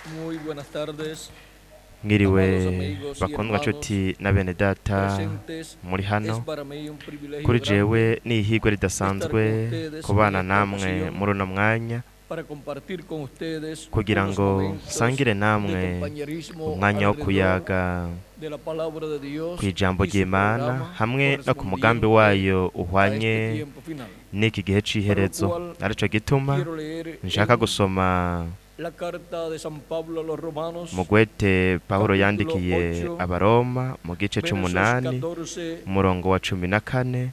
Muy buenas tardes, Mwiriwe amados amigos y bakundwa hermanos nshuti na bene data presentes. muri Es hano. para mí un privilegio Kuri grande jewe ni ihirwe estar con ridasanzwe ustedes en kubana esta namwe ocasión muri uno mwanya para compartir con ustedes kugira unos ngo momentos nsangire de namwe compañerismo umwanya wo alrededor kuyaga de la palabra de Dios ku ijambo y su ry'Imana programa hamwe no ku mugambi correspondiente wayo a este uhwanye tiempo final. n'iki gihe Para lo c'iherezo. cual Arico gituma quiero leer nshaka en gusoma la carta de San Pablo a los Romanos, mu gwete Pawulo capítulo yandikiye 8, Abaroma mu gice versos c'umunani 14 umurongo wa 14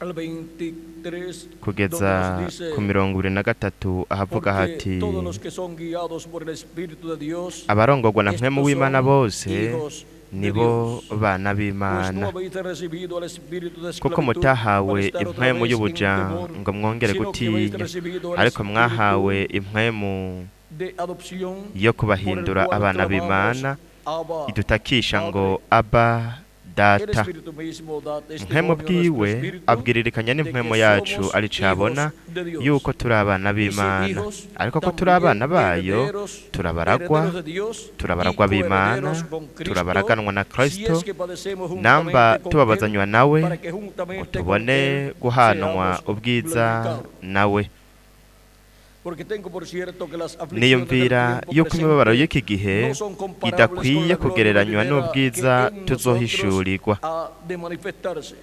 al 23, donde kugeza nos dice: ku 23 ahavuga Porque hati: todos los que son guiados por el Espíritu de Dios, Abarongorwa na mpwemu estos w'Imana son bose hijos de nibo Dios. bana Pues no b'Imana. habéis recibido al espíritu de Kuko esclavitud para mutahawe estar otra impwemu vez en y'ubuja temor, ngo mwongere sino que habéis gutinya, recibido el ariko mwahawe espíritu impwemu de adopción yo por el kubahindura cual abana clamamos: b'Imana, Abba, idutakisha ngo: Padre. Aba, El Data. Espíritu mismo da Mpwemu testimonio a nuestro bwiwe espíritu abwiririkanya de n'impwemu que yacu somos ari cabona hijos de Dios. yuko turi abana Y si b'Imana. hijos, Ariko ko turi también abana bayo, herederos, turabaragwa, herederos de Dios y turabaragwa b'Imana, coherederos con Cristo, turabaraganwa na si Kristo, es que padecemos namba juntamente con Él, tubabazanywa nawe, para que ngo juntamente con tubone Él guhanwa seamos ubwiza glorificados. nawe. Porque tengo por cierto que las aflicciones del Niyumvira tiempo yuko imibabaro presente y'iki gihe no son comparables con idakwiye la gloria kugereranywa venidera que n'ubwiza en nosotros tuzohishurirwa. ha de manifestarse.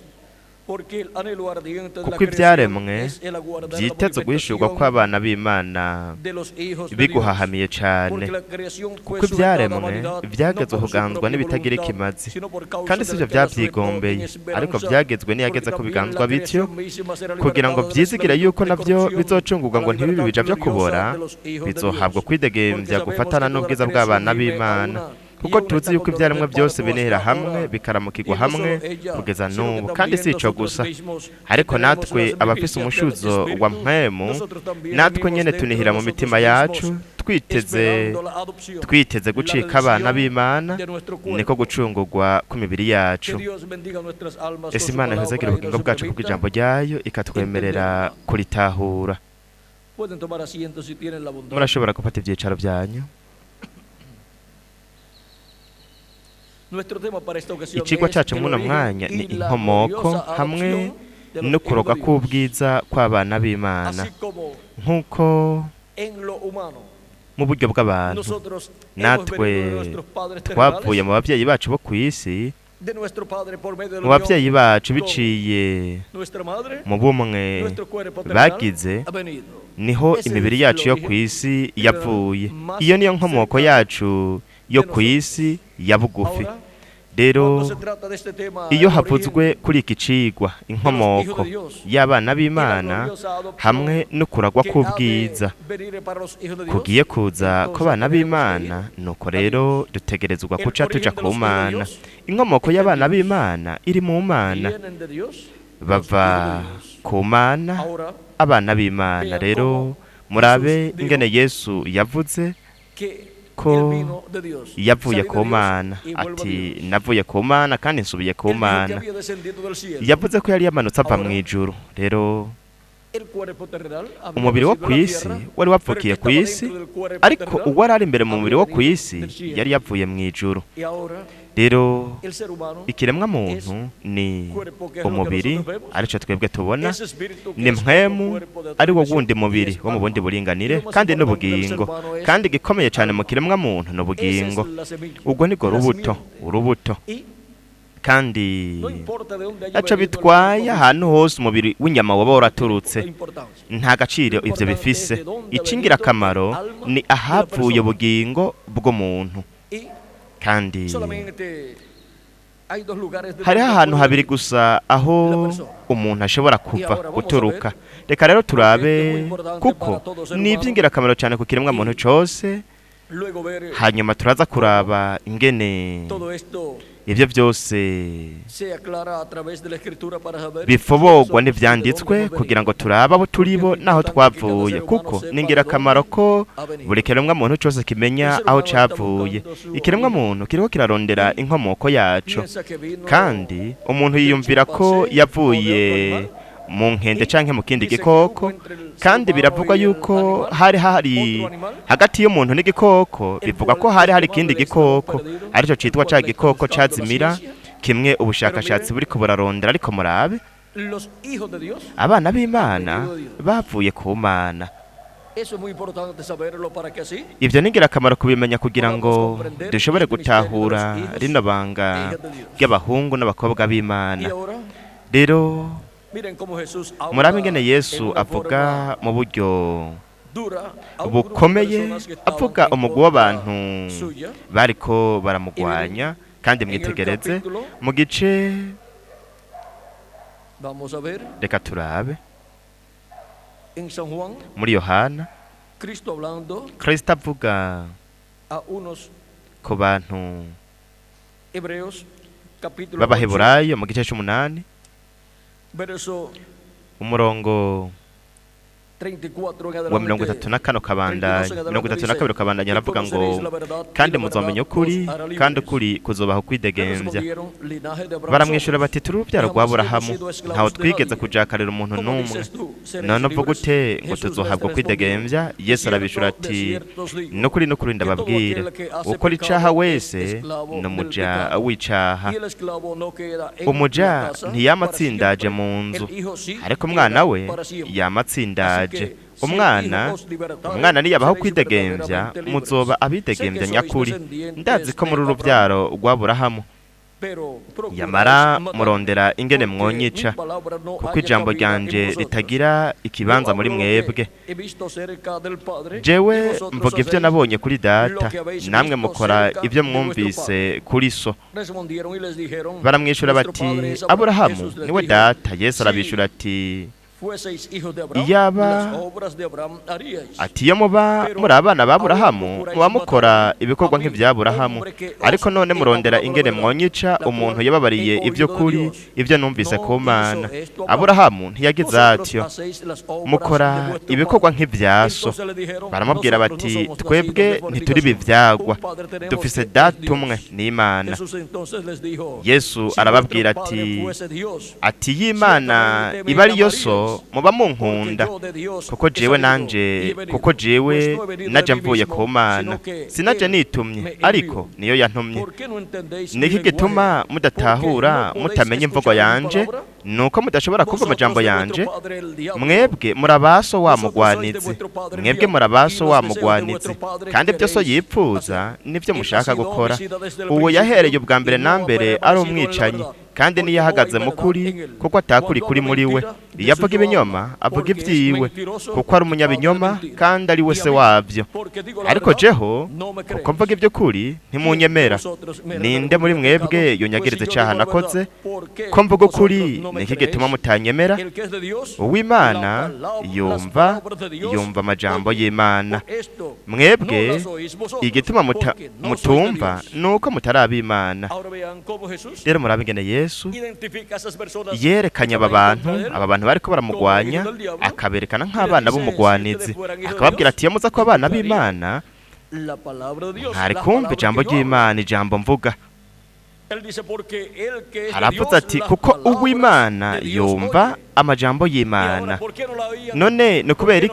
Porque el anhelo ardiente de la Kuko creación ibyaremwe es el aguardar la vyiteze guhishurwa manifestación kw'abana b'Imana de los hijos de Dios. biguhahamiye cane. Porque la creación fue Kuko sujetada a ivyaremwe vanidad, no vyagezwe por su kuganzwa propia n'ibitagira voluntad, ikimazi, sino por causa kandi del sivyo que la sujetó en vyavyigombeye, ariko esperanza, vyagezwe porque n'iyageze ko también la biganzwa bityo, creación misma será kugira ngo libertada de la vyizigire esclavitud yuko de navyo corrupción bizocungurwa a ngo la ntibibe libertad ibija vyo kubora, gloriosa de los hijos de bizohabwa Dios. Porque kwidegembya sabemos gufatana que toda la n'ubwiza creación bw'abana gime a b'Imana. una y Kuko aún tuzi está yuko con dolor ivyaremwe de vyose parto binihira hasta hamwe ahora. bikaramukirwa Y no hamwe solo ella, kugeza sino que n'ubu. Kandi también si ico nosotros gusa, mismos que ariko tenemos natwe las abafise primicias del umushuzo wa Espíritu, mpwemu, nosotros también natwe gemimos nyene dentro de tunihira mu nosotros mitima yacu mismos, twiteze esperando la adopción, twiteze la gucika abana redención b'Imana, de nuestro niko cuerpo. gucungurwa kw'imibiri Que yacu. Dios bendiga nuestras almas Ese con su Imana ihezagira palabra y ubugingo nos bwacu kubw'ijambo permita ryayo ikatwemerera entenderla. kuritahura. Pueden tomar asiento si tienen la bondad. Murashobora gufata ivyicaro vyanyu. Nuestro tema para esta ocasión Icigwa es cacu el mw'uno origen mwanya ni y la inkomoko gloriosa hamwe adopción de los no kuroga hijos de Dios. k'ubwiza kw'abana b'Imana. Así como Nk'uko en lo humano mu buryo bw'abantu nosotros hemos natwe venido de nuestros padres twavuye terrenales, mu bavyeyi bacu bo kw'isi, de nuestro padre por medio de mu la unión bavyeyi bacu con biciye nuestra madre, mu bumwe nuestro cuerpo terrenal bagize, ha venido. niho Ese imibiri es el yacu yo origen kw'isi terrenal yavuye. más Iyo niyo nkomoko cercano yacu yo de nosotros. kw'isi ya bugufi. Ahora, Rero cuando se trata de este tema, iyo el havuzwe origen kuri iki cigwa de los hijos inkomoko de Dios y'abana y la b'Imana gloriosa adopción hamwe no kuragwa que ha de k'ubwiza venir para los hijos de Dios, kugiye kuza entonces kw'abana tenemos que ir b'Imana, nuko a rero Dios. dutegerezwa El kuca tuja origen de ku los hijos de Mana. Dios Inkomoko está en y'abana Dios. b'Imana iri mu Mana, Vienen de Dios los hijos de bava Dios. ku Mana Ahora abana b'Imana. vean Rero cómo murabe Jesús ingene dijo Yesu yavuze que ko él vino de Dios, yavuye salí de ku Dios Mana, y vuelvo a ati: Dios. Navuye ku Mana kandi nsubiye ku Él dijo que Mana. había descendido del cielo. Yavuze ko yari yamanutse ava Ahora mw'ijuru. Rero el cuerpo terrenal había umubiri wo nacido en la kw'isi tierra, wari pero el que wavukiye estaba kw'isi, dentro del cuerpo ariko terrenal uwari ari imbere mu había mubiri wo venido kw'isi del cielo. yari yavuye mw'ijuru. Y ahora Rero el ser humano ikiremwa es muntu ni cuerpo que es lo que umubiri, nosotros vemos, arico twebwe tubona, es espíritu que ni es otro mpwemu cuerpo de otra ari wo dimensión wundi y mubiri es wo mu bundi alma. Y buringanire lo más kandi importante del ser n'ubugingo. humano es Kandi igikomeye cane mu alma. kiremwa muntu ni Esa es ubugingo. la semilla, Ubwo nibwo la rubuto, simiente. urubuto. Y Kandi no importa de dónde haya aco venido el cuerpo bitwaye ahantu físico, hose umubiri w'inyama woba no tiene waraturutse, importancia. nta gaciro Lo ivyo importante es bifise. de dónde ha venido el Icingirakamaro alma ni de la ahavuye persona. ubugingo bw'umuntu. Y Kandi solamente hay dos lugares de hariho donde ahantu puede habiri venir gusa la aho persona. umuntu ashobora Y kuva ahora vamos a ver, guturuka. Reka rero porque esto es muy turabe, importante kuko para todo ser ni humano, ivy'ingirakamaro cane ku kiremwa muntu y cose. luego ver Hanyuma turaza cómo kuraba ingene todo esto ivyo vyose se aclara a través de la escritura para saber quiénes bifoborwa somos y de dónde n'ivyanditswe hemos kugira venido. ngo turabe abo Porque turi es bo muy n'aho importante que cada ser twavuye, humano kuko sepa ni de ingirakamaro dónde ko ha buri venido. kiremwa muntu cose El kimenya ser aho humano está cavuye. buscando su Ikiremwa origen muntu kiriko kirarondera y inkomoko yaco, piensa que vino kandi umuntu del yiyumvira ko chimpancé o de otro yavuye animal. Mu nkende canke mu kindi gikoko. Kandi biravugwa yuko hari hari hagati y'umuntu n'igikoko, bivugwa ko hari hari ikindi gikoko, aricyo citwa ca gikoko cazimira, kimwe ubushakashatsi buriko burarondera. Ariko murabe, Los hijos de Dios. abana b'Imana bavuye ku Mana. Eso es muy importante saberlo para que así Ivyo ni ingirakamaro kubimenya kugira ngo dushobore gutahura rino banga ry'abahungu n'abakobwa y b'Imana. ahora Rero miren cómo Jesús habla murabe ingene en Yesu una avuga forma mu buryo dura a un grupo de bukomeye, personas que estaban avuga en umugwi contra w'abantu suya. bariko baramugwanya. Kandi En el mwitegereze capítulo, mu gice, vamos a ver reka turabe en San Juan, muri Yohana, Cristo hablando Kristo avuga a unos ku bantu hebreos, capítulo 8, b'Abaheburayo, mu gice c'umunani, verso umurongo 34 en wa mirongo adelante. itatu na kane ukabandanya, 32 ukabandanya, aravuga ngo: "Kandi muzomenya ukuri, kandi ukuri kuzobaha ukwidegemvya." Baramwishyura bati: "Turi urubyaro rwa Aburahamu, ntawe twigeze kujakarira umuntu n'umwe. None uvuga ute ngo tuzohabwa kwidegemvya?" Yesu arabishura ati: "Nukuri, nukuri, ndababwira, ukora icaha wese ni umuja w'icaha. Umuja ntiyama atsindaje mu nzu, ariko umwana we yama atsindaje. Umwana niyabaho kwidegemvya, muzoba abidegemvya nyakuri. Ndazi ko muri urubyaro rwa Aburahamu, yamara murondera ingene mwonyica, kuko ijambo ryanje ritagira ikibanza muri mwebwe. Jewe mvuga ibyo nabonye kuri Data, namwe mukora ibyo mwumvise kuri so." Baramwishyura bati: "Aburahamu niwe data." Yesu arabishyura ati: "Iyaba ati iyo muba muri abana ba Aburahamu, muba mukora ibikorwa nk'ibya Aburahamu. Ariko none murondera ingene mwonyica, umuntu yababariye iby'ukuri, ibyo numvise ku Mana. Aburahamu ntiyagize atyo. Mukora ibikorwa nk'ibya so." Baramubwira bati: "Twebwe ntituri bivyagwa, dufise Data umwe, ni Imana." Yesu arababwira ati: "Y'Imana iba ariyo so, muba munkunda, kuko jewe nanje, kuko jewe naje mvuye ku Mana. Sinaje nitumye, ariko niyo yantumye. Niki gituma mudatahura, mutamenya imvugo yanje? Nuko mudashobora kumva amajambo yanje. Mwebwe murabaso wa mugwanizi, mwebwe murabaso wa mugwanizi, kandi ibyo so yipfuza nibyo mushaka gukora. Uwo yahereye ubwa mbere na mbere ari umwicanyi, kandi niyo ahagaze mu kuri, kuko atakuri kuri muri we. Iyo avuga ibinyoma, avuga ibyiwe, kuko ari umunyabinyoma kandi ari we se wabyo. Ariko jeho, kuko mvuga iby'ukuri, ntimunyemera. Ninde muri mwebwe yonyagiriza icyaha nakoze? Ko mvuga ukuri, niki gituma mutanyemera? Uw'Imana yumva amajambo y'Imana. Mwebwe igituma mutumva ni uko mutari ab'Imana." Rero murabe ingene Yesu yerekanye aba bantu bariko baramugwanya, akaberekana nk'abana b'umugwanizi, akababwira ati: "Iyo muza ko abana b'Imana, ntari kumva ijambo ry'Imana, ijambo mvuga." Aravuze ati: "Kuko uw'Imana yumva amajambo y'Imana." None ni ukubera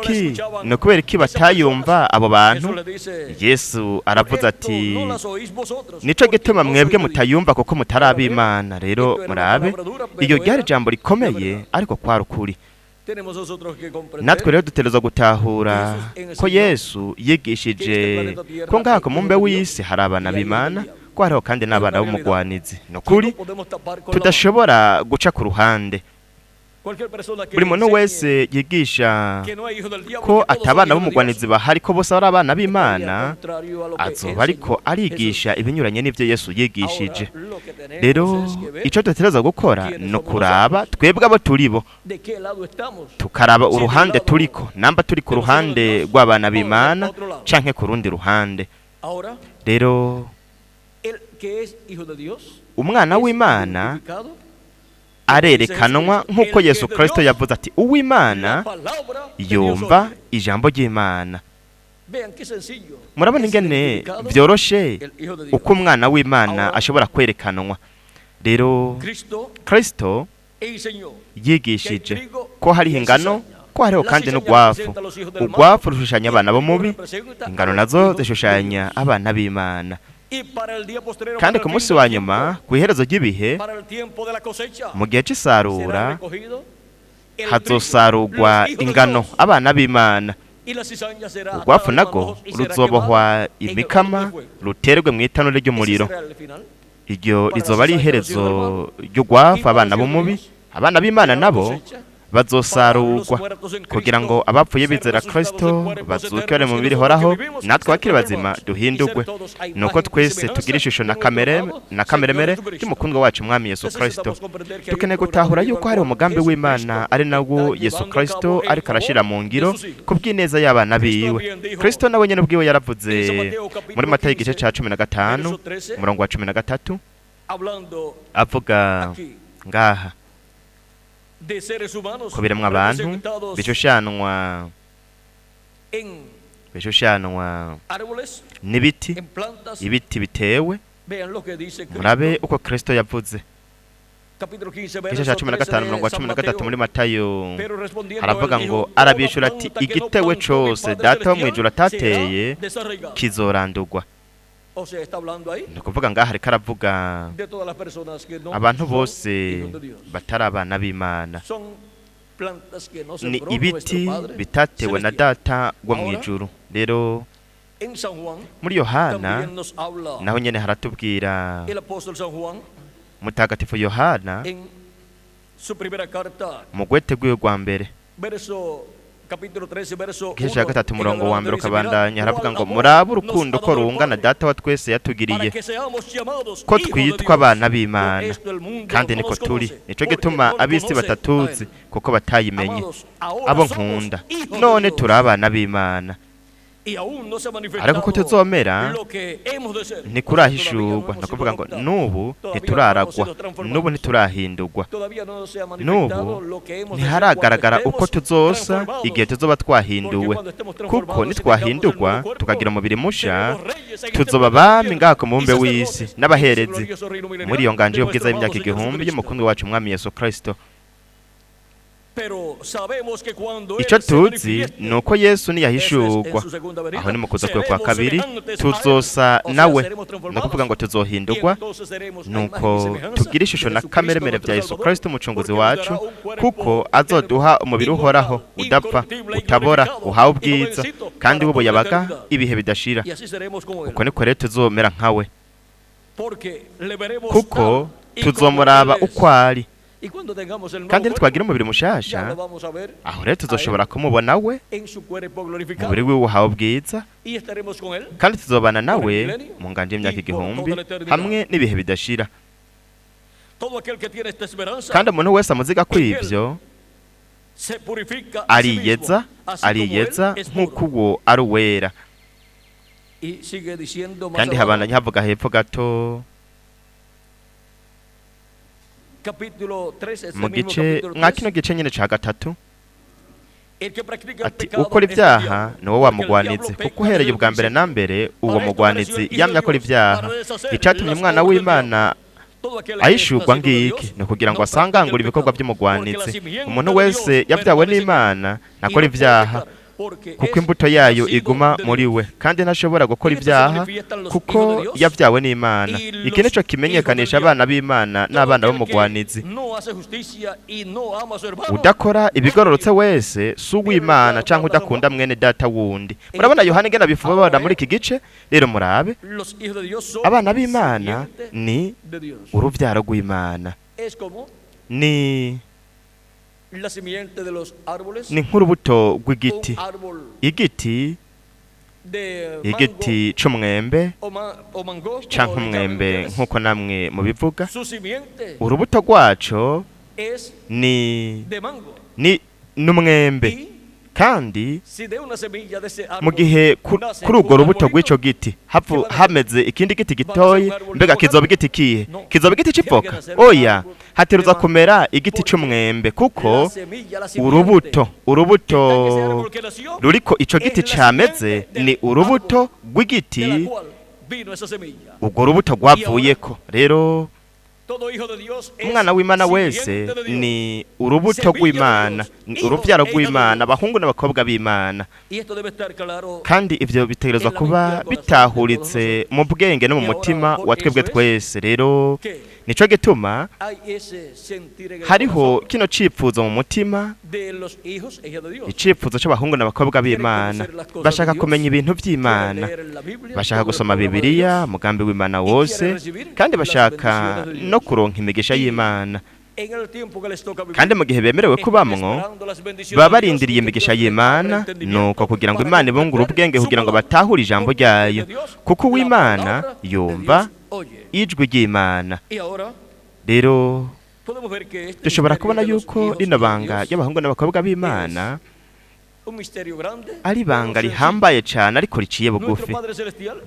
iki batayumva abo bantu? Yesu aravuze ati: "Nico gituma mwebwe mutayumva, kuko mutari ab'Imana." Rero murabe, iyo ryari ijambo rikomeye, ariko kwari ukuri. Natwe rero dutegerezwa gutahura ko Yesu yigishije ko ngaha ku mumbe w'isi hari abana b'Imana, ko hariho kandi n'abana b'umugwanizi. Ni ukuri tudashobora guca ku ruhande. Buri muntu wese yigisha ko atabana b'umugwanizi bahari, ko bose ari abana b'Imana, azoba ariko arigisha ibinyuranye n'ibyo Yesu yigishije. Rero icyo dutegerezwa gukora ni ukuraba twebwe abo turi bo, tukaraba uruhande turiko, namba turi ku ruhande rw'abana b'Imana canke ku rundi ruhande. Rero umwana w'Imana arerekanwa nk'uko Yesu Kirisito yavuze ati: "Uw'Imana yumva ijambo ry'Imana." Murabona ingene byoroshe uko umwana w'Imana ashobora kwerekanwa. Rero Kirisito Yigishije ko hariho ingano, ko hariho kandi n'ugwafu. Ugwafu rushushanya abana b'umubi, ingano nazo zishushanya abana b'Imana. Kandi ku munsi wa nyuma, ku iherezo ry'ibihe, mu gihe c'isarura, hazosarurwa ingano, abana b'Imana. Urwafu nago ruzobohwa imikama, ruterwe mu itanure ry'umuriro. Iryo rizoba ari iherezo ry'ugwafu, abana b'umubi. Abana b'Imana nabo bazosarurwa kugira ngo abapfuye bizera Kristo bazuke bari mu mubiri ihoraho, natwe abakiri bazima duhindurwe, nuko twese tugira ishusho na kamere na kameremere y'umukundwa wacu Umwami Yesu Kristo. Dukeneye gutahura yuko hari umugambi w'Imana, ari nawo Yesu Kristo ariko arashyira mu ngiro ku bw'ineza y'abana biwe. Kristo nawe nyine ubwiwe yaravuze muri Matayo igice cya 15, umurongo wa 13, avuga ngaha ku biremwa abantu bishushanwa n'ibiti, ibiti bitewe. Murabe uko Kristo yavuze, igice cya 15, umurongo wa 13 muri Matayo, haravuga ngo: "Arabishura ati: Igitewe cose Data wo mw'ijuru atateye kizorandurwa." Ni ukuvuga ngaha ariko aravuga abantu bose batari abana b'Imana, ni ibiti bitatewe na Data wo mu ijuru. Rero muri Yohana naho nyene haratubwira, Mutagatifu Yohana mu rwete rwiwe rwa mbere, igice cya 3, umurongo wa 1 ukabandanya, haravuga ngo: "Murabe urukundo ko rungana Data wa twese yatugiriye, ko twitwa abana b'Imana, kandi niko turi. Nico gituma ab'isi batatuzi, kuko batayimenye. Abo nkunda, none turi abana b'Imana, ariko ko tuzomera ntikurahishurwa." Ni ukuvuga ngo n'ubu ntituraragwa, n'ubu ntiturahindurwa, n'ubu ntiharagaragara uko tuzosa igihe tuzoba twahinduwe, kuko nitwahindurwa tukagira umubiri musha, tuzoba abami ngaha ku mubumbe w'isi n'abaherezi muri iyo nganje y'ubwiza y'imyaka 1000 y'umukundwa wacu Umwami Yesu Kristo. Icyo tuzi ni uko Yesu niyahishurwa, aho ni mu kuza kwe kwa kabiri, tuzosa nawe, ni ukuvuga ngo tuzohindurwa, nuko tugira ishusho na kameremere bya Yesu Kristo umucunguzi wacu, kuko azoduha umubiri uhoraho, udapfa, utabora, uhawe ubwiza kandi w'ubuyabaga ibihe bidashira. Uko niko rero tuzomera nkawe, kuko tuzomuraba uko ari. Kandi nitwagira umubiri mushasha, aho rero tuzoshobora kumubona we umubiri wiwe uhawe ubwiza, kandi tuzobana nawe mu nganje y'imyaka 1000 hamwe n'ibihe bidashira. Kandi umuntu wese amuziga kw'ivyo ariyeza, ariyeza nk'uko uwo ari uwera." Kandi habandanya havuga hepfo gato mu gice mwa kino gice nyine ca 3 ati: "Ukora ibyaha ni wowe wamugwanizi, kuko uhereye ubwa mbere na mbere uwo mugwanizi yamye akora ibyaha. Icatumye Umwana w'Imana ahishurwa ngiki ni ukugira ngo asangangure ibikorwa by'umugwanizi. Umuntu wese yabyawe n'Imana ntakora ibyaha, kuko imbuto yayo iguma muri we, kandi ntashobora gukora ibyaha, kuko yabyawe n'Imana. Iki nico kimenyekanisha abana b'Imana n'abana b'umugwanizi: udakora ibigororotse wese si uw'Imana, canke udakunda mwene data wundi." Murabona Yohana ingene abifubabara muri iki gice. Rero murabe, abana b'Imana ni uruvyaro rw'Imana, ni nk'urubuto rw'igiti, igiti c'umwembe canke umwembe nk'uko namwe mubivuga. Urubuto rwaco ni n'umwembe. Kandi mu gihe kuri urwo rubuto rw'ico giti hameze ikindi giti gitoyi, mbega kizoba igiti kihe? Kizoba igiti c'ivoka? Oya, hateruza kumera igiti c'umwembe, kuko urubuto ruriko ico giti cameze ni urubuto rw'igiti urwo rubuto rwavuyeko. Rero Umwana w'Imana wese ni urubuto rw'Imana, ni urubyaro rw'Imana, abahungu n'abakobwa b'Imana. Kandi ibyo bitegerezwa kuba bitahuritse mu bwenge no mu mutima wa twebwe twese. Rero nico gituma hariho kino cipfuzo mu mutima, icipfuzo c'abahungu n'abakobwa b'Imana. Bashaka kumenya ibintu vy'Imana, bashaka gusoma Bibiliya, umugambi w'Imana wose, kandi bashaka no kuronka imigisha y'Imana. Kandi mu gihe bemerewe kubamwo, baba barindiriye imigisha y'Imana, nuko kugira ngo Imana ibungure ubwenge kugira ngo batahure ijambo ryayo, kuko uw'Imana yumva ijwi ry'Imana. Rero dushobora kubona yuko rino banga y'abahungu n'abakobwa b'Imana ari ibanga rihambaye cyane, ariko riciye bugufi.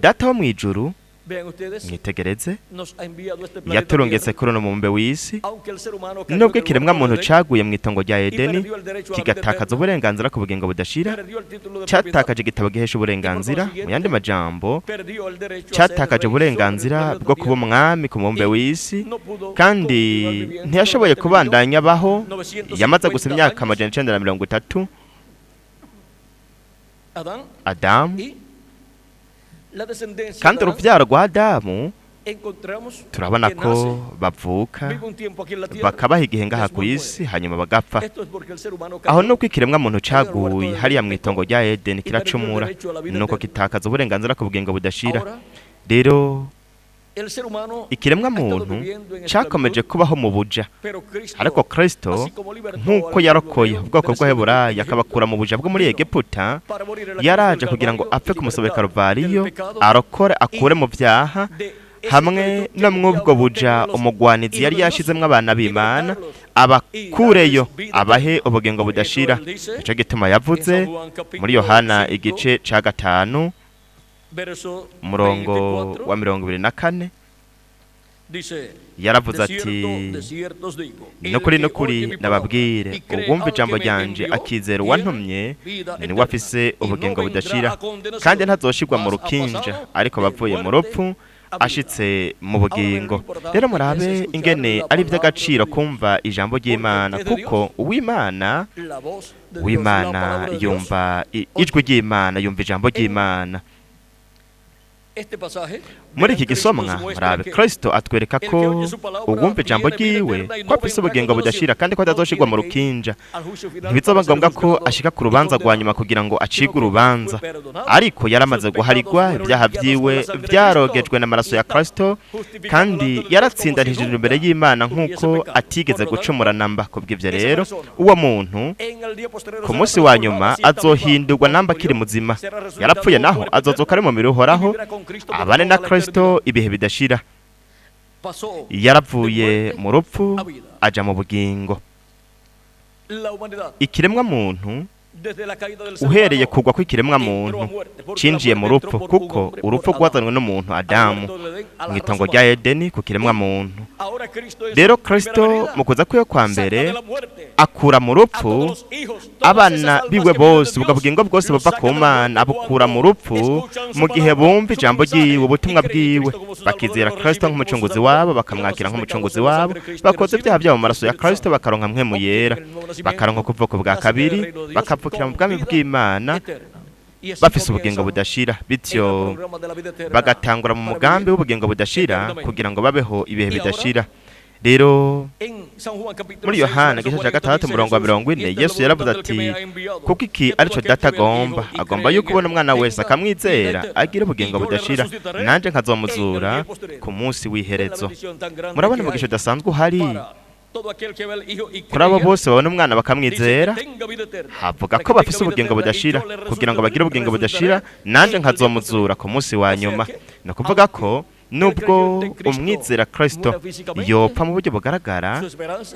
Data wo mu ijuru, mwitegereze, yaturungitse kuri uno mubumbe w'isi. Nubwo ikiremwa muntu caguye mu itongo rya Edeni, kigatakaza uburenganzira ku bugingo budashira, catakaje igitabo gihesha uburenganzira. Mu yandi majambo, catakaje uburenganzira bwo kuba umwami ku mubumbe w'isi, kandi ntiyashoboye kubandanya abaho. Yamaze gusa imyaka 930, Adamu. Kandi urubyaro rwa Adamu, turabona ko bavuka, bakabaha igihe ngaha ku isi, hanyuma bagapfa. Aho nuko ikiremwa muntu caguye hariya mu itongo rya Edeni kiracumura, nuko kitakaza uburenganzira ku bugingo budashira. Rero ikiremwa muntu cakomeje kubaho mu buja, ariko Kristo, nk'uko yarokoye ubwoko bw'Aheburaya akabakura mu buja bwo muri Egiputa, yaraje kugira ngo apfe ku musaraba Karuvariyo, arokore, akure mu byaha hamwe no mw'ubwo buja umugwanizi yari yashizemwo abana b'Imana, abakureyo, abahe ubugingo budashira. Nico gituma yavuze muri Yohana igice ca 5, umurongo wa 24, yaravuze ati: "Nukuri, nukuri, nababwire, uwumva ijambo ryanje akizera uwantumye niwe afise ubugingo budashira, kandi ntazoshirwa mu rukinja, ariko bavuye mu rupfu ashitse mu bugingo." Rero murabe ingene ari iby'agaciro kumva ijambo ry'Imana, kuko uw'Imana yumva ijwi ry'Imana, yumva ijambo ry'Imana. Muri iki gisomwa, murabe, Kristo atwereka ko uwumva ijambo ryiwe ko afise ubugingo budashira, kandi ko atazoshirwa mu rukinja. Ntibizoba ngombwa ko ashika ku rubanza rwa nyuma kugira ngo acige urubanza, ariko yaramaze guharigwa, ibyaha vyiwe vyarogejwe n'amaraso ya Kristo, kandi yaratsindanishije imbere y'Imana nk'uko atigeze gucumura namba. Kubw'ivyo rero, uwo muntu ku munsi wa nyuma azohindurwa. Namba akiri muzima yarapfuye, naho azozoka ari mu mubiri uhoraho, abane na Kristo ibihe bidashira. Yaravuye mu rupfu aja mu bugingo. Ikiremwa muntu, uhereye kugwa kw'ikiremwa muntu, cinjiye mu rupfu, kuko urupfu rwazanwe n'umuntu Adamu mu itongo rya Edeni ku kiremwa muntu. Rero Kristo mu kuza kwiwe kwa mbere akura mu rupfu abana biwe bose. Ubwo bugingo bwose buva ku Mana abukura mu rupfu mu gihe bumva ijambo ryiwe, ubutumwa bwiwe, bakizera Kristo nk'umucunguzi wabo, bakamwakira nk'umucunguzi wabo, bakoze ibyaha byabo mu maraso ya Kristo, bakaronka Mpwemu Yera, bakaronka kuvuka bwa kabiri, bakavukira mu bwami bw'Imana bafise ubugingo budashira. Bityo bagatangura mu mugambi w'ubugingo budashira kugira ngo babeho ibihe bidashira. Rero muri Yohana igice cya 6, umurongo wa 40, Yesu yaravuze ati: "Kuko iki arico Data agomba, agomba yuko ubona Umwana wese akamwizera agira ubugingo budashira, nanje nkazomuzura ku munsi w'iherezo." Murabona umugisha udasanzwe uhari kuri abo bose babona Umwana bakamwizera. Havuga ko bafise ubugingo budashira. Kugira ngo bagire ubugingo budashira, nanje nkazomuzura ku munsi wa nyuma. Ni ukuvuga ko nubwo umwizera Kristo yopfa mu buryo bugaragara,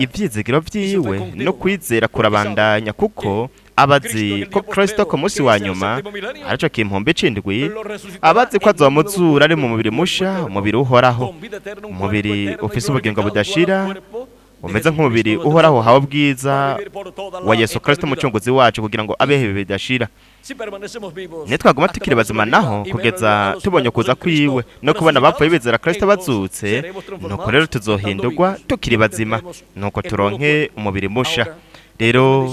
ibyizigiro byiwe no kwizera kurabandanya, kuko abazi ko Kristo ku munsi wa nyuma, aricyo kimpumbi c'indwi, abazi ko azomuzura ari mu mubiri musha, umubiri uhoraho, umubiri ufise ubugingo budashira, umeze nk'umubiri uhoraho hawe ubwiza wa Yesu Kristo umucunguzi wacu, kugira ngo abeho ibihe bidashira. Nitwaguma tukiri bazima naho kugeza tubonye kuza kwiwe no kubona abapfuye bizera Kristo bazutse, nuko rero tuzohindurwa tukiri bazima, nuko turonke umubiri musha. Rero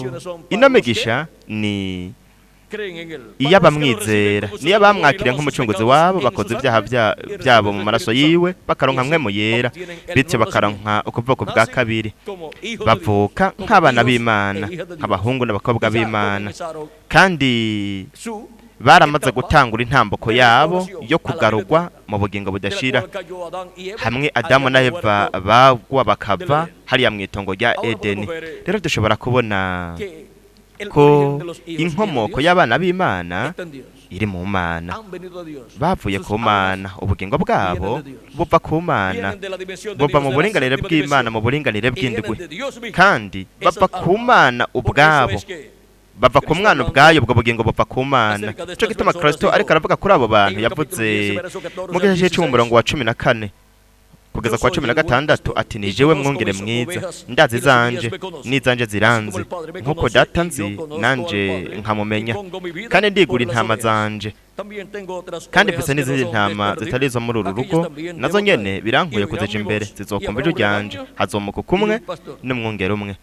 ino migisha ni iyo abamwizera, niyo abamwakiriye nk'umucunguzi wabo, bakoze ibyaha byabo mu maraso yiwe, bakaronka mpwemu yera, bityo bakaronka ukuvuko bwa kabiri, bavuka nk'abana b'Imana, nk'abahungu n'abakobwa b'Imana, kandi baramaze gutangura intambuko yabo yo kugarurwa mu bugingo budashira, hamwe Adamu na Eva bagwa bakava hariya mu itongo rya Edeni. Rero dushobora kubona ko inkomoko y'abana b'Imana iri mu Mana, bavuye ku Mana, ubugingo bwabo buva ku Mana, buva mu buringanire bw'Imana, mu buringanire bw'indwi, kandi bava ku Mana ubwabo, bava ku mwana ubwayo, ubwo bugingo buva ku Mana. Nico gituma Kristo ariko aravuga kuri abo bantu, yavuze mu gice c'umurongo wa 14 kugeza kwa 16 ati: ni jewe mwungere mwiza, ndazi zanje n'izanje ziranze, nkuko Data nzi nanje nkamumenya, kandi ndigura intama zanje, kandi mfise n'izindi ntama zitari izo muri uru rugo, nazo nyene birankuye kuzija imbere, zizokumva ijwi ryanje, hazomuka kumwe n'umwungere umwe.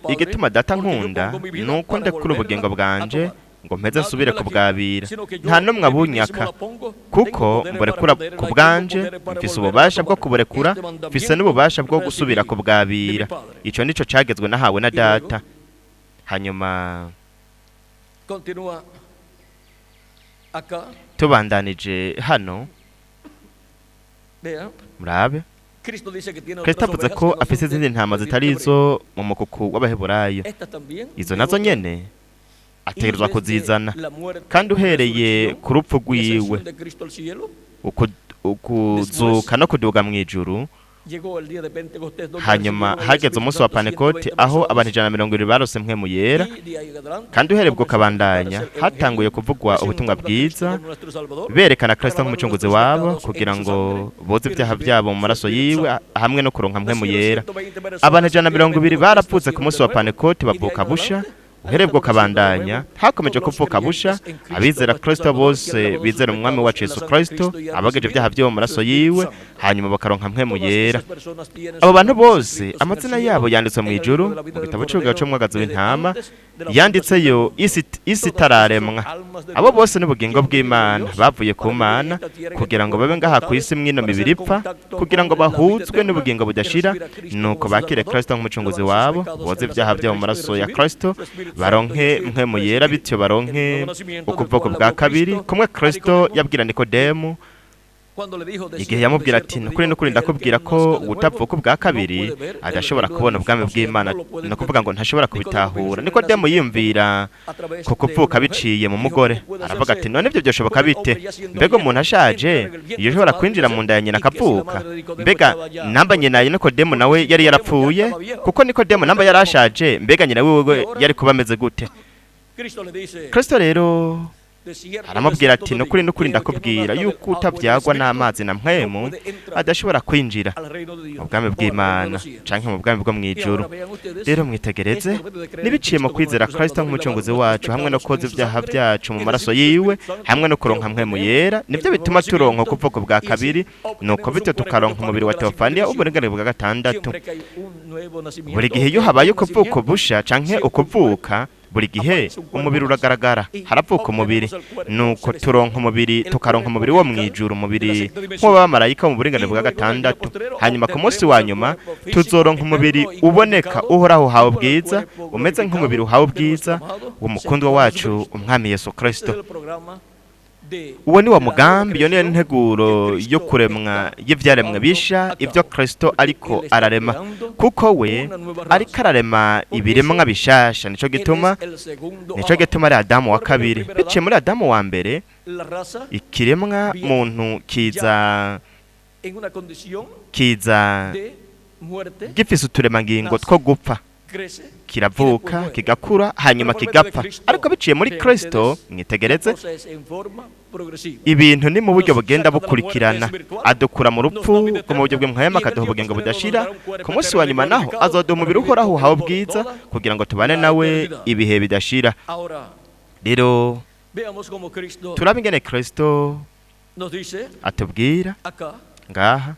Igituma Data nkunda nuko ndekura ubugingo bwanje ngo mpeze nsubire kubwabira, nta n'umwe abunyaka, kuko mburekura ku bwanje, mfise ububasha bwo kuburekura, mfise n'ububasha bwo gusubira kubwabira. Ico nico cagezwe nahawe na Data. Hanyuma tubandanije hano, murabe Kristo avuze ko afise izindi ntama zitari izo mu mukuku w'Abaheburayo, izo nazo nyene ategerezwa kuzizana, kandi uhereye ku rupfu rwiwe, ukuzuka no kuduga mu ijuru, hanyuma hageze umunsi wa Pantekote aho abantu 170 barose mpwemu yera, kandi uhereye ubwo kabandanya hatanguye kuvugwa ubutumwa bwiza berekana Kristo nk'umucunguzi wabo, kugira ngo boze ibyaha byabo mu maraso yiwe hamwe no kuronka mpwemu yera. Abantu 120 barapfutse ku munsi wa Pantekote bavuka busha. Uhereye ubwo kabandanya hakomeje kuvuka busha abizera Kristo bose bizera umwami wacu Yesu Kristo, abageje ibyaha byabo mu maraso yiwe, hanyuma bakaronka mpwemu yera. Abo bantu bose amazina yabo yanditswe mu ijuru mu gitabo c'ubugabo c'umwagazi w'intama, yanditseyo isi itararemwa. Abo bose n'ubugingo bw'Imana, bavuye ku Mana kugira ngo babe ngaha ku isi mwino mibiri ipfa, kugira ngo bahuzwe n'ubugingo budashira, nuko bakire Kristo nk'umucunguzi wabo, boze ibyaha byabo mu maraso ya Kristo, baronke mpwemu yera, bityo baronke ukuvuko bwa kabiri, kumwe Kristo yabwira Nikodemu igihe yamubwira ati: nukuri nukuri ndakubwira ko utavuka ubwa kabiri adashobora kubona ubwami bw'Imana, ni ukuvuga ngo ntashobora kubitahura. Nikodemu yiyumvira ku kuvuka biciye mu mugore, aravuga ati: none ibyo byoshoboka bite? Mbega umuntu ashaje iyo ushobora kwinjira mu nda ya nyina akavuka? Mbega namba nyina ya Nikodemu nawe yari yarapfuye? Kuko Nikodemu namba yari ashaje, mbega nyina wiwe yari kuba ameze gute? Kristo rero aramubwira ati: nukuri nukuri ndakubwira yuko utabyagwa n'amazi na mpwemu adashobora kwinjira mu bwami bw'Imana canke mu bwami bwo mu ijuru. Rero mwitegereze, nibiciye mu kwizera Kristo nk'umucunguzi wacu, hamwe no koza ibyaha byacu mu maraso yiwe, hamwe no kuronka mpwemu yera, nibyo bituma turonka ukuvuko bwa kabiri, nuko bityo tukaronka umubiri wa Teofaniya w'uburinganire bwa gatandatu. Buri gihe iyo habaye ukuvuko busha canke ukuvuka, buri gihe umubiri uragaragara, haravuka umubiri, nuko turonka umubiri, tukaronka umubiri wo mu ijuru, umubiri nk'uw'abamarayika mu buringanire bwa gatandatu. Hanyuma ku munsi wa nyuma tuzoronka umubiri uboneka uhoraho uhawe ubwiza, umeze nk'umubiri uhawe ubwiza w'umukundwa wacu umwami Yesu Kristo. Uwo ni wa mugambi, iyo niyo nteguro yo kuremwa y'ivyaremwe bisha, ibyo Kristo ariko ararema, kuko we ariko ararema ibiremwa bishasha. Nico gituma ari Adamu wa kabiri. Biciye muri Adamu wa mbere, ikiremwa muntu kiza gifise uturemangingo two gupfa, kiravuka kigakura hanyuma kigapfa. Ariko biciye muri Kristo, mwitegereze, ibintu ni mu buryo bugenda bukurikirana. Adukura mu rupfu mu buryo bw'imhema, akaduha ubugingo budashira. Ku munsi wa nyuma naho azoduha umubiri uhoraho uhawe ubwiza, kugira ngo tubane nawe ibihe bidashira. Rero turabe ingene Kristo atubwira ngaha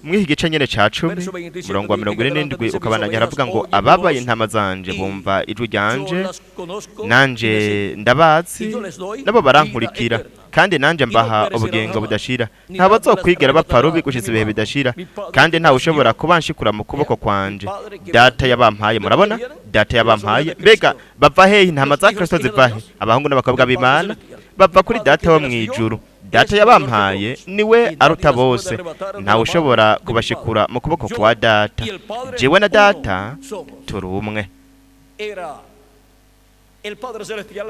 mw'iyi gice nyene ca 10 murongo wa 47 ukabandanya, aravuga ngo: "Ababaye intama zanje bumva ijwi ryanje, nanje ndabazi, nabo barankurikira, kandi nanje mbaha ubugingo budashira, nta bazokwigera bapfa rubi gushitsa ibihe bidashira, kandi ntawe ushobora kubanshikura mu kuboko kwanje. Data yabampaye." Murabona, Data yabampaye. Mbega bava hehe? Intama za Kristo ziva he? Abahungu n'abakobwa b'Imana bava kuri Data wo mw'ijuru. Data yabampaye niwe aruta bose, ntawe ushobora kubashikura mu kuboko kwa Data. Jewe na Data turi umwe.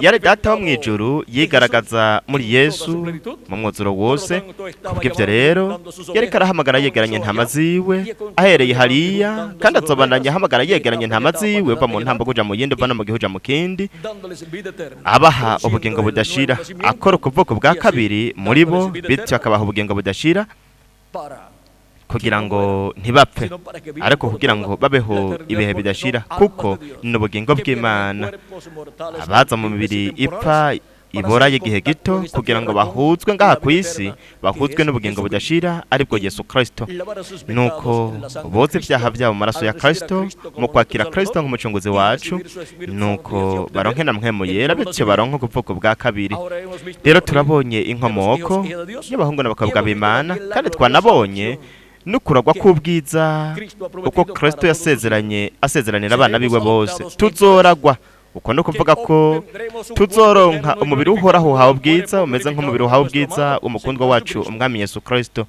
Yari Data wo mw'ijuru yigaragaza muri Yesu mu mwuzuro wose. Kubw'ibyo rero yariko arahamagara yegeranya intama ziwe ahereye hariya, kandi azobandanya ahamagara yegeranya intama ziwe, uva mu ntambo kuja mu yindi, uva no mu gihe uja mu kindi, abaha ubugingo budashira, akora ukuvuko bwa kabiri muri bo, bityo akabaha ubugingo budashira kugira ngo ntibapfe, ariko kugira ngo babeho ibihe bidashira, kuko ni ubugingo bw'Imana. Abaza mu mibiri ipfa ibora y'igihe gito kugira ngo bahuzwe ngaha ku isi, bahuzwe n'ubugingo budashira, aribwo Yesu Kristo. Nuko boza ibyaha byabo mu maraso ya Kristo mu kwakira Kristo nk'umucunguzi wacu, nuko baronke na Mpwemu Yera, bityo baronke ukuvuko bwa kabiri. Rero turabonye inkomoko y'abahungu n'abakobwa b'Imana, kandi twanabonye n'ukuragwa k'ubwiza uko Kristo yasezeranye, asezeranira abana biwe bose. Tuzoragwa, uko no kuvuga ko tuzoronka umubiri uhoraho uhawe ubwiza, umeze nk'umubiri uhawe ubwiza umukundwa wacu umwami Yesu Kristo.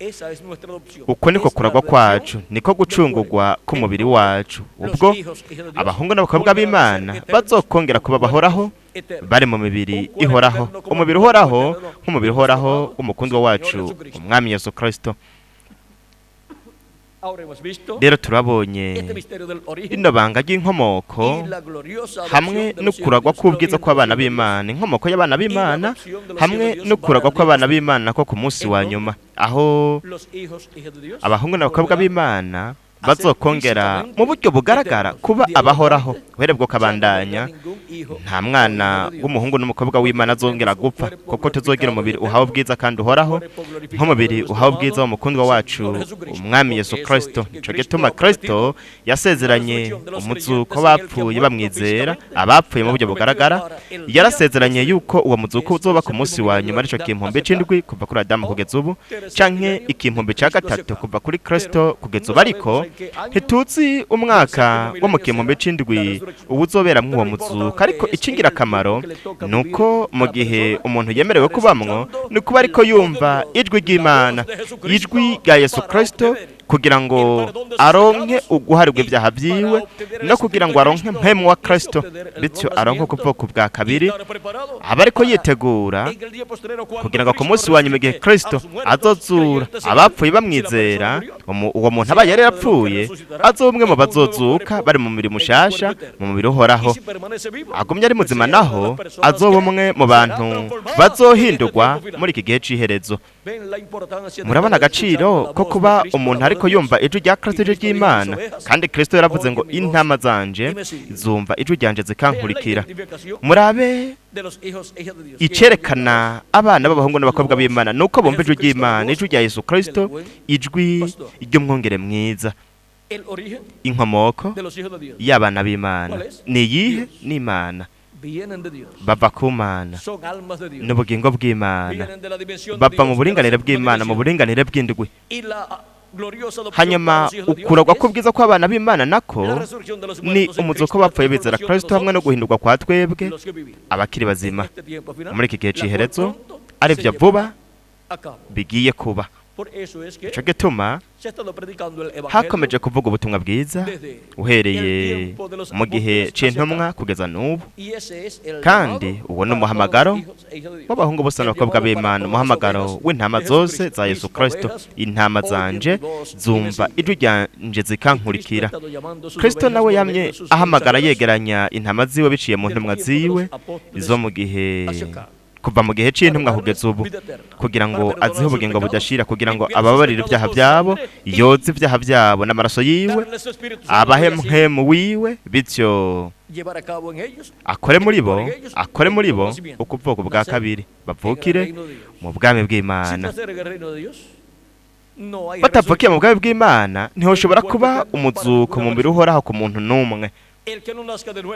Uko niko kuragwa kwacu, niko gucungurwa k'umubiri wacu, ubwo abahungu n'abakobwa b'Imana bazokongera kuba bahoraho, bari mu mibiri ihoraho, umubiri uhoraho nk'umubiri uhoraho w'umukundwa wacu umwami Yesu Kristo. Rero turabonye rino banga ry'inkomoko hamwe no kuragwa k'ubwiza kw'abana b'Imana, inkomoko y'abana b'Imana hamwe no kuragwa kw'abana b'Imana ko ku munsi wa nyuma, aho abahungu n'abakobwa b'Imana bazokongera mu buryo bugaragara kuba abahoraho. Uhere bwo kabandanya, nta mwana w'umuhungu n'umukobwa w'Imana azongera gupfa, kuko tuzogira umubiri uhawe ubwiza kandi uhoraho nk'umubiri uhawe ubwiza w'umukundwa wacu umwami Yesu Kristo. Nico gituma Kristo yasezeranye umuzuko bapfuye bamwizera, abapfuye mu buryo bugaragara. Yarasezeranye yuko uwo muzuko uzoba ku munsi wa nyuma, arico kimpumbi c'indwi kuva kuri Adamu kugeza ubu, canke ikimpumbi ca gatatu kuva kuri Kristo kugeza ubu. Ariko ntituzi umwaka wo mu kimpumbi c'indwi uwuzoberamwo uwo muzuko. Ariko icingirakamaro ni uko mu gihe umuntu yemerewe kubamwo, ni ukuba ariko yumva ijwi ry'Imana, ijwi rya Yesu Kristo, kugira ngo aronke uguharirwa ibyaha byiwe, no kugira ngo aronke mpemu wa Kristo, bityo aronke ukuvuka bwa kabiri, aba ariko yitegura kugira ngo ku munsi wa nyuma, igihe Kristo azozura abapfuye bamwizera, uwo muntu aba yari yapfuye azoba umwe mu bazozuka bari mu mubiri mushasha, mu mubiri uhoraho. Agumye ari muzima naho, azoba umwe mu bantu bazohindurwa muri iki gihe c'iherezo. Murabona agaciro ko kuba umuntu ariko yumva ijwi rya Kristo, ijwi ry'Imana. Kandi Kristo yaravuze ngo: "Intama zanje zumva ijwi ryanje zikankurikira." Murabe, icerekana abana b'abahungu n'abakobwa b'Imana nuko bumva ijwi ry'Imana, ijwi rya Yesu Kristo, ijwi ry'umwungere mwiza. Inkomoko y'abana b'Imana ni iyihe? Ni Imana. Bava ku Mana, n'ubugingo bw'Imana, bava mu buringanire bw'Imana, mu buringanire bw'indwi. Hanyuma ukuragwa k'ubwiza kw'abana b'Imana nako ni umuzuko bapfuye bizera Kristo, hamwe no guhindurwa kwa twebwe abakiri bazima muri iki gihe c'iherezo, arivyo vuba bigiye kuba. Ico gituma hakomeje kuvuga ubutumwa bwiza uhereye mu gihe c'intumwa kugeza n'ubu, kandi uwo ni umuhamagaro w'abahungu bose n'abakobwa b'Imana, umuhamagaro w'intama zose za Yesu Kristo. "Intama zanje zumva ijwi ryanje zikankurikira." Kristo nawe yamye ahamagara yegeranya intama ziwe biciye mu ntumwa ziwe izo mu gihe kuva mu gihe c'intumwa kugeza ubu, kugira ngo azihe ubugingo budashira, kugira ngo ababarire ibyaha byabo, yoze ibyaha byabo n'amaraso yiwe, abahe mpwemu wiwe, bityo Akore muri bo, akore muri bo ukuvuka bwa kabiri, bavukire mu bwami bw'Imana. Batavukiye mu bwami bw'Imana, ntihoshobora kuba umuzuko mu mubiri uhoraho ku muntu n'umwe.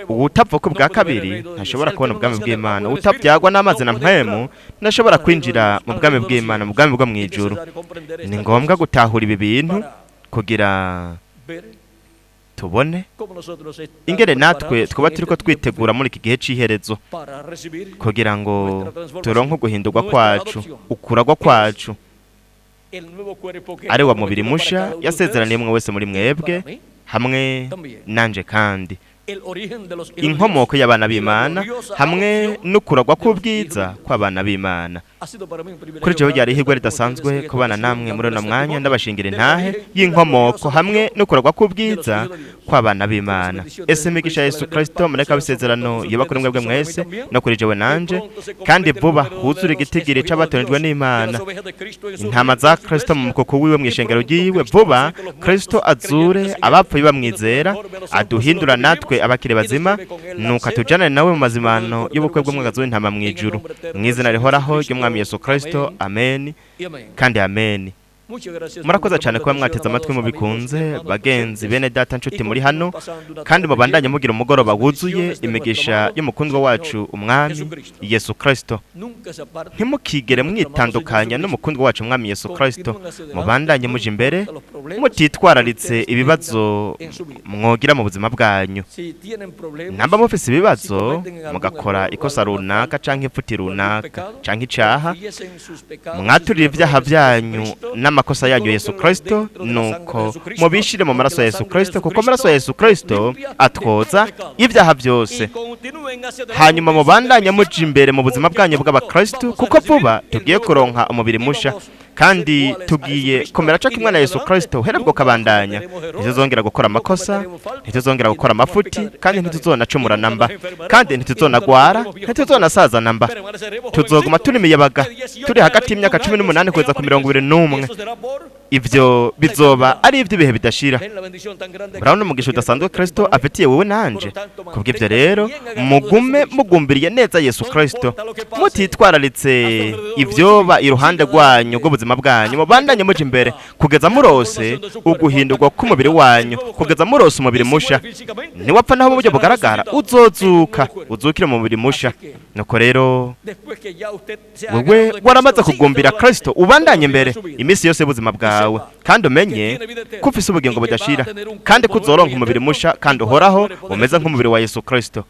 Uwutavuka ubwa kabiri ntashobora kubona ubwami bw'Imana. Utabyagwa n'amazi na mpwemu ntashobora kwinjira mu bwami bw'Imana, mu bwami bwo mu ijuru. Ni ngombwa gutahura ibi bintu kugira tubone ingene natwe twaba turiko twitegura muri iki gihe c'iherezo, kugira ngo turonke uguhindurwa kwacu, ukuragwa kwacu, ari wa mubiri musha yasezeraniye umwe wese muri mwebwe hamwe nanje. Kandi inkomoko y'abana b'Imana hamwe n'ukuragwa k'ubwiza kw'abana b'Imana. Kuri jewe ryari ihirwe ridasanzwe kubana namwe muri uno mwanya, ndabashingira intahe y'inkomoko hamwe n'ukuragwa k'ubwiza kw'abana b'Imana. Ese imigisha ya Yesu Kristo, mureka w'isezerano, yoba kuri mwebwe mwese no kuri jewe nanje. Kandi vuba huzure igitigiri c'abatonejwe n'Imana, intama za Kristo mu mukoko wiwe, mw'ishengero ryiwe. Vuba Kristo azure abapfuye bamwizera, aduhindura natwe abakiri bazima, nuko atujanane nawe mu mazimano y'ubukwe bw'umwagazi w'intama mw'ijuru. Mw'izina rihoraho ry'Umwami Yesu Kristo, amen kandi amen. Murakoze cyane kuba mwateze amatwi mubikunze, bagenzi, bene data, nshuti muri hano, kandi mubandanye mugira umugoroba wuzuye imigisha y'umukundwa wacu Umwami Yesu Kristo. Ntimukigere mwitandukanya n'umukundwa wacu Umwami Yesu Kristo. Mubandanye muje imbere mutitwararitse ibibazo mwogira mu buzima bwanyu. Namba mufise ibibazo, mugakora ikosa runaka canke ipfuti runaka canke icaha, mwaturira ibyaha byanyu n'amakosa yanyu Yesu Kristo, nuko mubishire mu maraso ya Yesu Kristo, kuko amaraso ya Yesu Kristo atwoza ibyaha byose. Hanyuma mubandanye muja imbere mu buzima bwanyu bw'abakristo, kuko vuba tugiye kuronka umubiri musha kandi tugiye kumera co kimwe na Yesu Kristo. Uherabwo kabandanya, ntituzongera gukora amakosa, ntituzongera gukora amafuti, kandi ntituzonacumura namba, kandi ntituzonagwara, ntituzonasaza namba. Tuzoguma turi imiyabaga, turi hagati y'imyaka 18 kugeza ku 21. Ivyo bizoba ari ivy'ibihe bidashira. Murabona umugisha udasanzwe Kristo afitiye wowe nanje. Kubw'ivyo rero, mugume mugumbiriye neza Yesu Kristo, mutitwararitse ivyoba iruhande rwanyu rw'ubuzima bwanyu. Mubandanye muja imbere kugeza murose uguhindurwa k'umubiri wanyu, kugeza murose umubiri musha. Niwapfa naho mu buryo bugaragara, uzozuka, uzukire mu mubiri musha. Nuko rero, wewe waramaze kugumbira Kristo, ubandanye imbere iminsi yose y'ubuzima bwawe, kandi umenye ko ufise ubugingo budashira, kandi ko uzoronka umubiri musha kandi uhoraho umeze nk'umubiri wa Yesu Kristo.